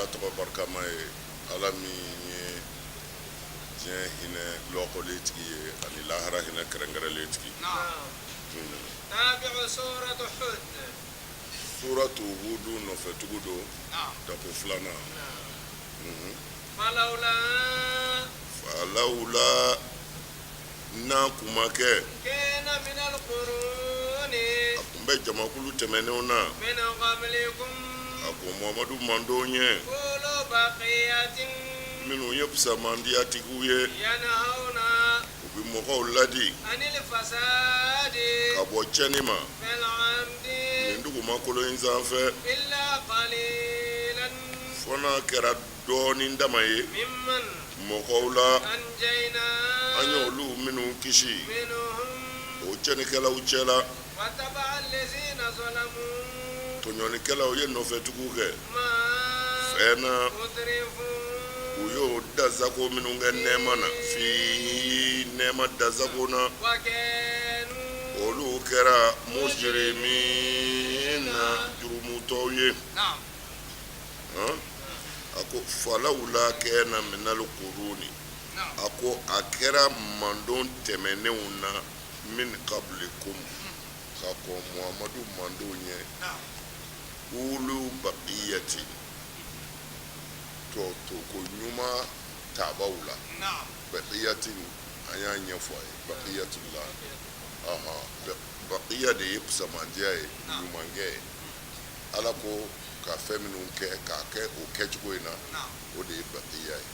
Ala tɔgɔ barikama ye, Ala min ye diɲɛ hinɛ lɔkɔlen tigi ye ani lahara hinɛ kɛrɛnkɛrɛnlen tigi. Suratu Hudu nɔfɛtugu don, tako filanan. Falawula n'a kun ma kɛ, a tun bɛ jamakulu tɛmɛnenw na, ka kɔn Muhamadu mantɔn ɲɛ, minnu ye fisamandiyatigiw ye, u bɛ mɔgɔw ladi ka bɔ cɛnni ma nin dugumakolo in sanfɛ, fo n'a kɛra dɔɔnin dama ye mɔgɔw la, an ye olu minnu kisi o cɛnnikɛlaw cɛla. Tɔɲɔnikɛlaw ye nɔfɛtugu kɛ fɛn na, u y'o dansago minnu kɛ nɛɛma na, fi nɛɛma dansago na, olu kɛra mujrimina, jurumutɔw ye. A ko falawula kana minal kuruni, a ko a kɛra mantɔn tɛmɛnenw na, min kablikum, ka kɔn Muhamadu mantɔn ɲɛ, ulu bakiyati, tɔ toko ɲuman tabaw la. Bakiyati, an y'a ɲɛfɔ a ye, bakiyatullah, bakiya de ye fisamandiya ye, ɲumankɛ ye. Ala ko ka fɛn minnu kɛ k'a kɛ o kɛcogo in na, o de ye bakiya ye.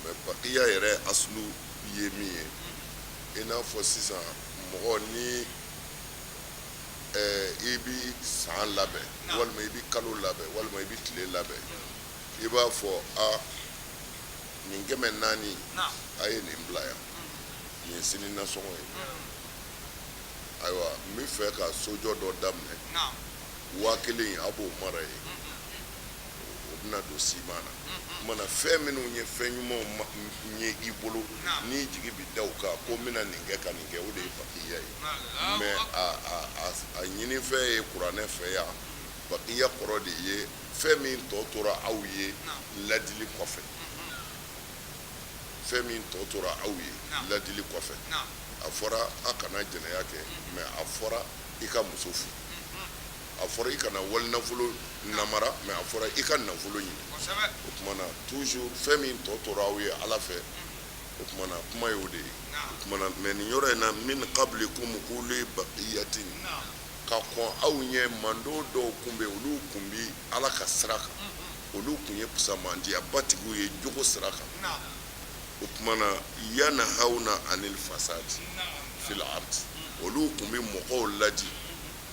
Mais bakiya yɛrɛ asulu ye min ye, i n'a fɔ sisan mɔgɔ ni i bɛ san labɛn, walima i bɛ kalo labɛn, walima i bɛ tile labɛn, i b'a fɔ a nin 400, a ye nin bila yan, nin ye sini nasɔngɔ ye. Ayiwa, n bɛ fɛ ka sojɔ dɔ daminɛ, 1000 a b'o mara yen, o bɛna don siman na. Mana fɛn minnu ye fɛn ɲumanw ye i bolo, n'i jigi bɛ da u kan ko n bɛna nin kɛ ka nin kɛ, o de ye bakiya ye. Mais a ɲinifɛn ye kuranɛ fɛ yan, bakiya kɔrɔ de ye fɛn min tɔ tora aw ye ladili kɔfɛ, fɛn min tɔ tora aw ye ladili kɔfɛ. A fɔra a kana jɛnɛya kɛ, mais a fɔra i ka muso furu. A fɔra i kana wali nafolo namara, mais a fɔra i ka nafolo ɲini. O tuma na, toujours fɛn min tɔ tora aw ye Ala fɛ, o tuma na kuma y'o de ye. O tuma na, mais nin yɔrɔ in na, min qablikum uli baqiyatin, ka kɔn aw ɲɛ, mantɔn dɔw tun bɛ, olu tun bɛ Ala ka sira kan, olu tun ye fisamandiyabatigiw ye jogo sira kan. O tuma na, yanhawna anil fasadi fil ardi, olu tun bɛ mɔgɔw ladi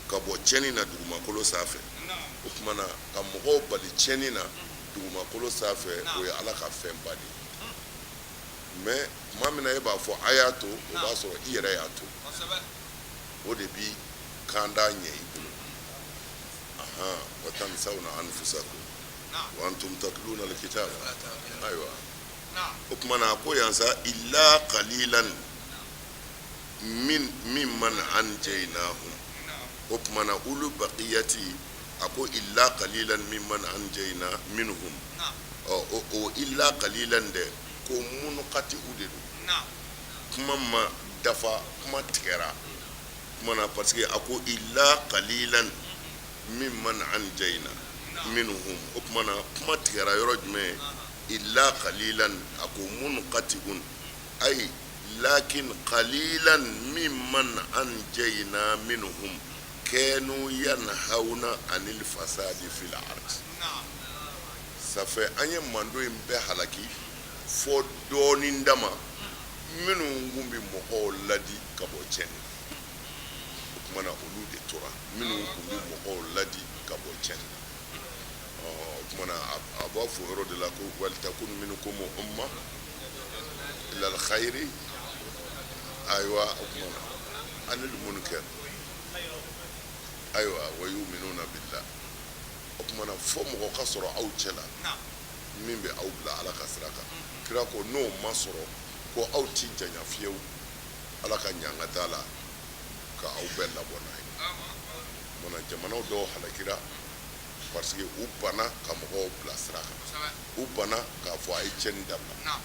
ka bɔ tiɲɛni na dugumakolo sanfɛ. O tuma na, ka mɔgɔw bali tiɲɛni na dugumakolo sanfɛ, o ye Ala ka fɛnba de ye. Mais tuma min na e b'a fɔ a y'a to, o b'a sɔrɔ i yɛrɛ y'a to, o de bi kanda ɲɛ i bolo. Ahan, wa tansawna anfusakum wa antum tatluna alkitab. Ayiwa, o tuma na, a ko yan sa, illa qalilan min mimman anjaynahum. O tuma na, ulu baqiyati, a ko illa qalilan mimman anjayna minhum. Ɔ, o illa qalilan dɛ, ko munqati'u de don, kuma ma dafa, kuma tigɛra. Kuma na, parce que a ko illa qalilan mimman anjayna minhum, o tuma na kuma tigɛra yɔrɔ jumɛn? Illa qalilan, a ko munqati'un, ay lakin qalilan mimman anjayna minhum kanu yanhauna anil fasadi fil ard. Ça fait an ye mantɔn in bɛɛ halaki fɔ dɔɔnin dama minnu kun bɛ mɔgɔw ladi ka bɔ tiɲɛni na. O tuma na, olu de tora, minnu kun bɛ mɔgɔw ladi ka bɔ tiɲɛni na. O tuma na, a b'a fɔ yɔrɔ de la ko walitakun minkum umma ilal khayri. Ayiwa, o tuma na, anil munkar, ayiwa, wa yuminuna billah. O tuma na, fo mɔgɔ ka sɔrɔ aw cɛ la min bɛ aw bila Ala ka sira kan. Kira ko n'o ma sɔrɔ, ko aw ti janya fiyewu Ala ka ɲangata la ka aw bɛɛ labɔ n'a ye. Mana jamanaw dɔw halakira. Parce que u banna ka mɔgɔw bila sira kan, u banna k'a fɔ a ye tiɲɛni dabila.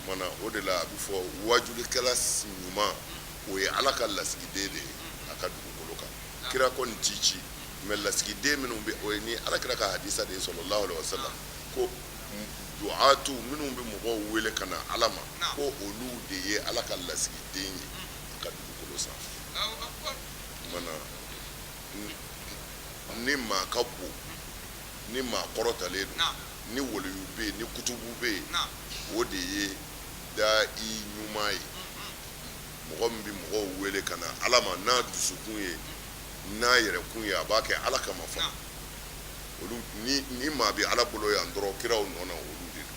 Mana o de la a bɛ fɔ wajulikɛla ɲuman, o ye Ala ka lasigiden de ye a ka dugukolo kan. Kira kɔni t'i ci, mais lasigiden minnu bɛ, o ye ni Ala kira ka hadisa de ye sallallahu alaihi wasallam, ko duatu minnu bɛ mɔgɔw wele ka na Ala ma, ko olu de ye Ala ka lasigiden ye a ka dugukolo sanfɛ. Mana ni maa ka bon, ni maa kɔrɔtalen don, ni waliyu bɛ yen, ni kutubu bɛ yen, o de ye da'i ɲuman ye, mɔgɔ min bɛ mɔgɔw wele ka na Ala ma n'a dusukun ye, n'a yɛrɛkun ye, a b'a kɛ Ala kama fana. Olu ni ni maa bɛ Ala bolo yan dɔrɔn, kiraw nɔ na, olu de don.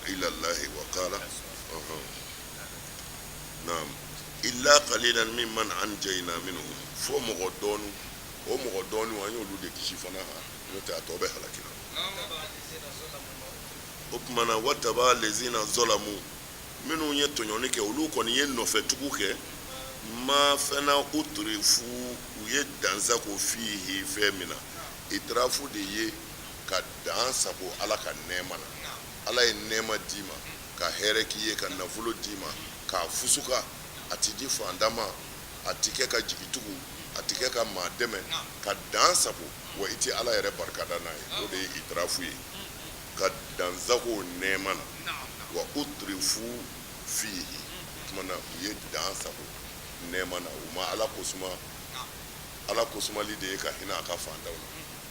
Ilallahi wa qala naam illa qalilan mimman anjayna minhum, fo mɔgɔ dɔɔni, o mɔgɔ dɔɔni an y'olu de kisi fana, ha, n'o tɛ a tɔ bɛɛ halakira. O tuma na wataba lezina zɔlamu, minnu ye tɔɲɔni kɛ, olu kɔni ye nɔfɛtugu kɛ ma fɛn na uturifu, u ye dansago fihi fɛn min na. Itirafu de ye ka dan sago Ala ka nɛɛma na. Ala ye nɛɛma d'i ma, ka hɛrɛ k'i ye, ka nafolo d'i ma k'a fusuka, a ti di fantan ma, a ti kɛ ka jigitugu, a ti kɛ ka maa dɛmɛ, ka dan sago wa i ti Ala yɛrɛ barikada n'a ye, o de ye itirafu ye, ka dansago nɛɛma na. Wa uturifu fihi, tuma na u ye dan sago nɛɛma na, u ma Ala kosuma. Ala kosumali de ye ka hinɛ a ka fantanw na.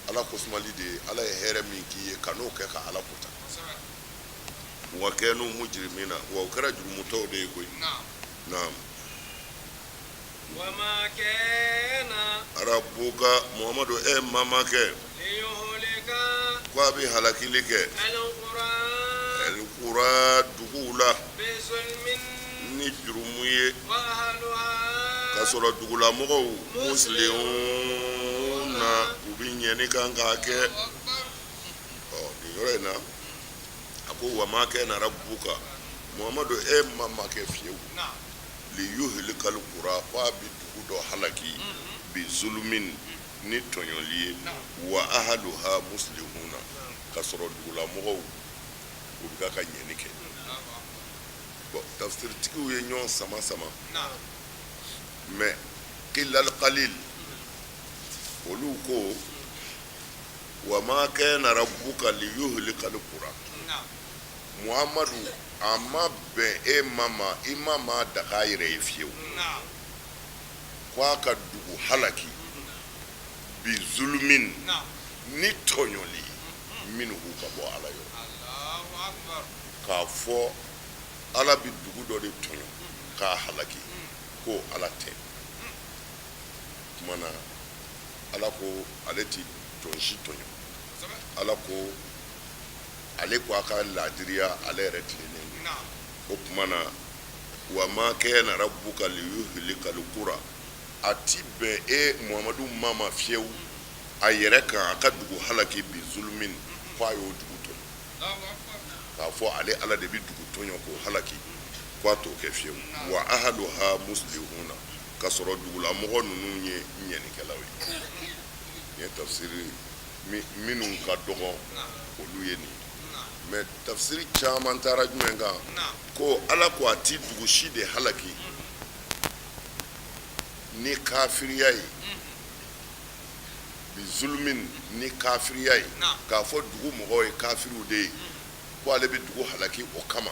Ala kosumali de ye Ala ye hɛrɛ min k'i ye, ka n'o kɛ ka Ala kota. Wa kanu mujrimina, wa u kɛra jurumutɔw de ye koyi. Naam. Rabuka Muhamadu, e mamakɛ, ko a bɛ halakili kɛ alikura duguw la ni jurumu ye, k'a sɔrɔ dugulamɔgɔw muslihuna, u bɛ ɲɛni kan k'a kɛ. Ɔ nin yɔrɔ in na, a ko wa ma kana rabuka Muhamadu, e mamakɛ fiyewu, liyuhlikal kura, ko a bɛ dugu dɔ halaki bi zulumin, ni tɔɲɔli ye, wa ahaluha muslihuna, ka sɔrɔ dugulamɔgɔw u bɛ ka ɲɛni kɛ. Bon, tafsiritigiw ye ɲɔgɔn sama sama, mais qillal qalil, olu ko wa ma kana rabbuka liyuhlikal kura, Muhamadu, a ma bɛn e ma ma, i ma maa daga a yɛrɛ ye fiyewu ko a ka dugu halaki bi zulumin, ni tɔɲɔli ye, minhu, ka bɔ Ala yɔrɔ, k'a fɔ Ala bɛ dugu dɔ de tɔɲɔ k'a halaki, ko Ala tɛ. Tuma na Ala ko ale tɛ jɔn si tɔɲɔ. Ala ko ale ko a ka laadiriya, ale yɛrɛ tilennen don. O tuma na wa ma kana rabbuka liyuhlikal kura, a ti bɛn e Muhamadu ma ma fiyewu a yɛrɛ kan a ka dugu halaki bi zulumin, ko a y'o dugu tɔɲɔ, k'a fɔ ale Ala de bɛ dugu tɔɲɔ k'o halaki, ko a t'o kɛ fiyewu. Wa ahaluha muslihuna, k'a sɔrɔ dugulamɔgɔ ninnu ye ɲɛnikɛlaw ye. Nin ye tafsiri minnu ka dɔgɔn, olu ye nin. Mais tafsiri caman taara jumɛn kan? Ko Ala ko a ti dugu si de halaki ni kafiriya ye, bi zulumin, ni kafiriya ye, k'a fɔ dugu mɔgɔw ye kafiriw de ye, ko ale bɛ dugu halaki o kama,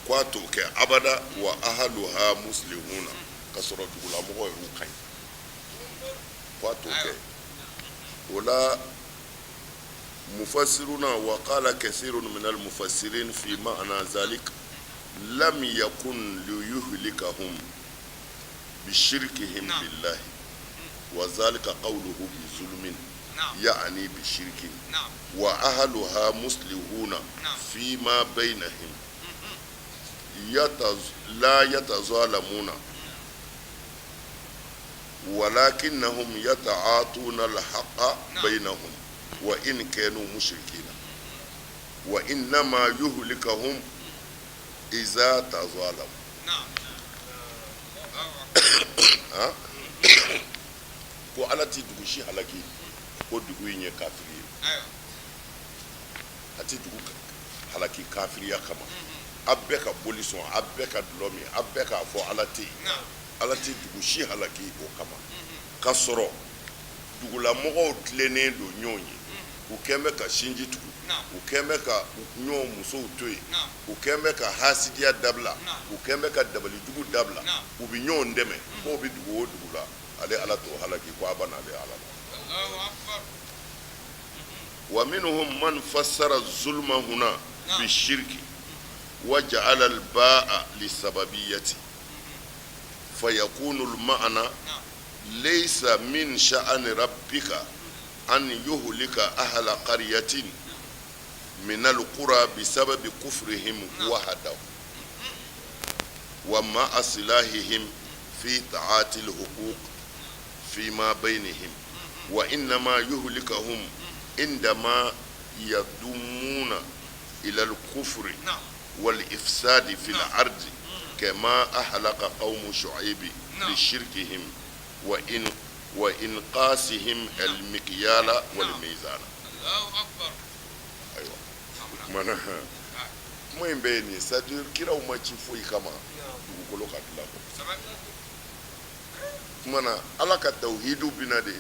ko a t'o kɛ abada. Wa ahaluha muslihuna, ka sɔrɔ dugulamɔgɔw y'u ka ɲi, ko a t'o kɛ. O la mufasiruna wa qala kasirun min al mufassirin fi ma'na zalik lam yakun liyuhlikahum bi shirkihim billahi wa zalika qawluhu bi zulmin ya'ni bi shirkin wa ahluha muslihuna fi ma bainahum la yatazalamuna walakinnahum yata'atuna al-haqqa bainahum wa in kanu mushrikina wa innama yuhlikahum iza tazalamu. Ko Ala ti dugu si halaki. Ko dugu in ye kafiri ye, a tɛ dugu halaki kafiriya kama. A bɛɛ ka boli sɔn, a bɛɛ ka dulɔ min, a bɛɛ k'a fɔ Ala tɛ yen. Ala tɛ dugu si halaki o kama, k'a sɔrɔ dugulamɔgɔw tilennen don ɲɔgɔn ye, u kɛn bɛ ka sinji tugu, u kɛn bɛ ka ɲɔgɔn musow to yen, u kɛn bɛ ka hasidiya dabila, u kɛn bɛ ka dabalijugu dabila, u bɛ ɲɔgɔn dɛmɛ. K'o bɛ dugu o dugu la, ale Ala t'o halaki ko a n'ale Ala la. Wa minhum man fassara zulma huna bi shirki wa ja'ala al ba'a li sababiyyati fa yakunu al ma'na laysa min sha'ani rabbika an yuhlika ahla qaryatin min al qura bi sababi kufrihim wahdahu wa ma'a silahihim fi ta'ati al huquq fima bainihim wa innama yuhlikahum indama yadumuna ila al kufri wal ifsadi fil ardi kama ahlaka qawmu shu'aibi bi shirkihim wa in wa inqasihim al mikyala wal mizana. Ayiwa, o tuma na kuma in bɛɛ ye nin ye, c'est à dire kiraw ma ci foyi kama dugukolo ka dilan kɔ. Tuma na Ala ka tawhidu bɛ na de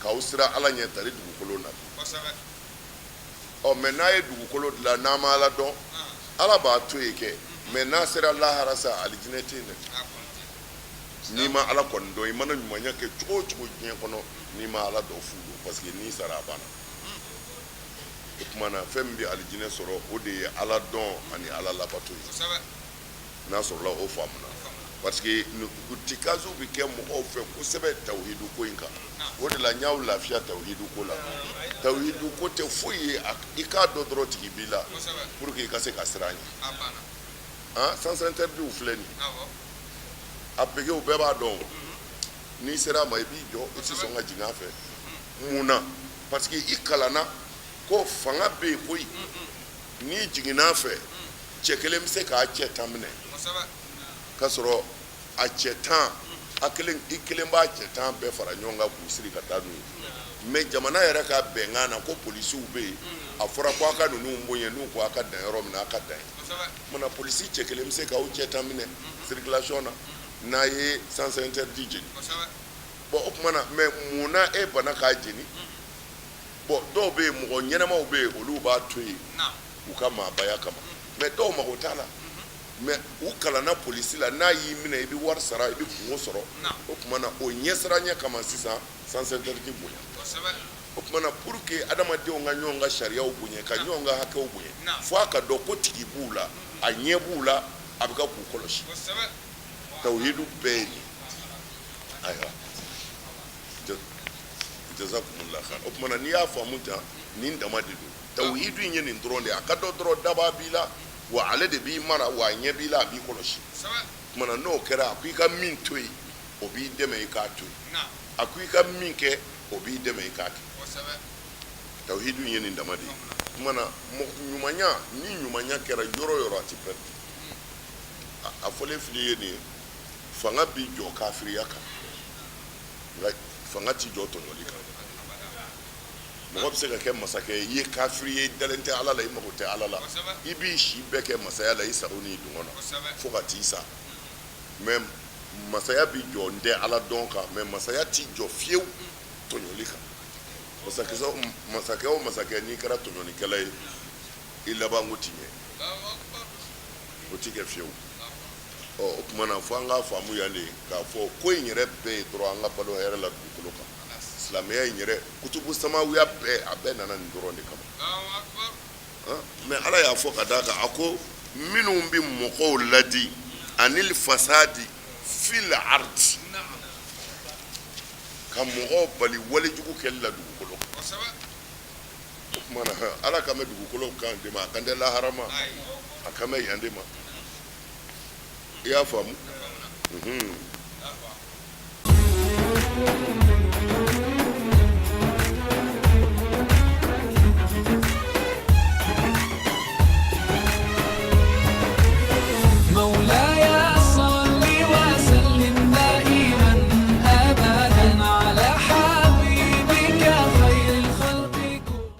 k'aw siran Ala ɲɛ tari dugukolo na. Ɔ mais n'a ye dugukolo dilan, n'a ma Ala dɔn, Ala b'a to yen kɛ. Mais n'a sera lahara sa, alijinɛ tɛ yen dɛ. N'i ma Ala kɔni dɔn, i mana ɲumanya kɛ cogo o cogo diɲɛ kɔnɔ, n'i ma Ala dɔn, fu don, parce que n'i sara, a banna. O tuma na fɛn min bɛ alijinɛ sɔrɔ, o de ye Ala dɔn ani Ala labato ye. N'a sɔrɔla o faamuna, parce que tikaziw bɛ kɛ mɔgɔw fɛ kosɛbɛ tawhidu ko in kan. O de la n y'aw lafiya tawhidu ko la. Tawhidu ko tɛ foyi ye, i k'a dɔn dɔrɔn tigi b'i la pour que i ka se ka siran ɲɛ. Sens interdit filɛ nin, a pegew bɛɛ b'a dɔn. N'i sera a ma, i b'i jɔ, i tɛ sɔn ka jigin a fɛ. Mun na? Parce que i kalanna ko fanga bɛ yen koyi. N'i jiginna a fɛ, cɛ kelen bɛ se k'a cɛ 10 minɛ, k'a sɔrɔ a cɛ 10, a kelen, i kelen b'a cɛ 10 bɛɛ fara ɲɔgɔn kan k'u siri ka taa n'u ye. Mais jamana yɛrɛ ka bɛnkan na ko polisiw bɛ yen, a fɔra ko a ka ninnu bonya, n'u ko a ka dan yɔrɔ min na, a ka dan yen. Munna polisi cɛ kelen bɛ se k'aw cɛ 10 minɛ circulation na n'a ye sens interdit jeni? Bon, o tuma na, mais mun na e banna k'a jeni? Bon, dɔw bɛ yen, mɔgɔ ɲɛnamaw bɛ yen, olu b'a to yen u ka maabaya kama. Mais dɔw mago t'a la, mais u kalanna polisi la, n'a y'i minɛ, i bɛ wari sara, i bɛ kungo sɔrɔ. O tuma na, o ɲɛsiranɲɛ kama sisan, sens interdit bonya. O tuma na, pour que adamadenw ka ɲɔgɔn ka sariyaw bonya, ka ɲɔgɔn ka hakɛw bonya, fo a ka dɔn ko tigi b'u la, a ɲɛ b'u la, a bɛ ka k'u kɔlɔsi. Tawhidu bɛɛ ye nin. Ayiwa, jazakumullah khair. O tuma na, n'i y'a faamu tan, nin dama de don. Tawhidu in ye nin dɔrɔn de ye. A ka dɔn dɔrɔn dabaa b'i la, wa ale de b'i mara, wa a ɲɛ b'i la, a b'i kɔlɔsi. Tuma na, n'o kɛra, a ko i ka min to yen, o b'i dɛmɛ i k'a to yen. A ko i ka min kɛ, o b'i dɛmɛ i k'a kɛ. Tawhidu in ye nin dama de ye. Tuma na, ɲumanya ni ɲumanya kɛra yɔrɔ o yɔrɔ, a ti pɛrɛdi. A fɔlen fili ye nin ye: fanga bi jɔ kafiriya kan, nka fanga ti jɔ tɔɲɔli kan. Mɔgɔ bɛ se ka kɛ masakɛ ye, i ye kafiri ye, i dalen tɛ Ala la, i mago tɛ Ala la, i b'i si bɛɛ kɛ masaya la, i sago n'i dungɔ na fo ka t'i sa. Mais masaya bi jɔ n tɛ Ala dɔn kan, mais masaya ti jɔ fiyewu tɔɲɔli kan. Masakɛ o masakɛ, n'i kɛra tɔɲɔlikɛla ye, i labanko ti ɲɛ, o ti kɛ fiyewu. Ɔ, o tuma na, fo an k'a faamu yan de k'a fɔ ko in yɛrɛ bɛɛ ye dɔrɔn an ka balo hɛrɛ la dugukolo kan. Silamɛya in yɛrɛ, kutubu samawiya bɛɛ, a bɛɛ nana nin dɔrɔn de kama. Mais Ala y'a fɔ ka d'a kan, a ko minnu bɛ mɔgɔw ladi anil fasadi fil ardi, ka mɔgɔw bali walejugu kɛli la dugukolo kan. O tuma na, Ala kan bɛ dugukolo kan de ma, a kan tɛ lahara ma, a kan bɛ yan de ma. I y'a faamu?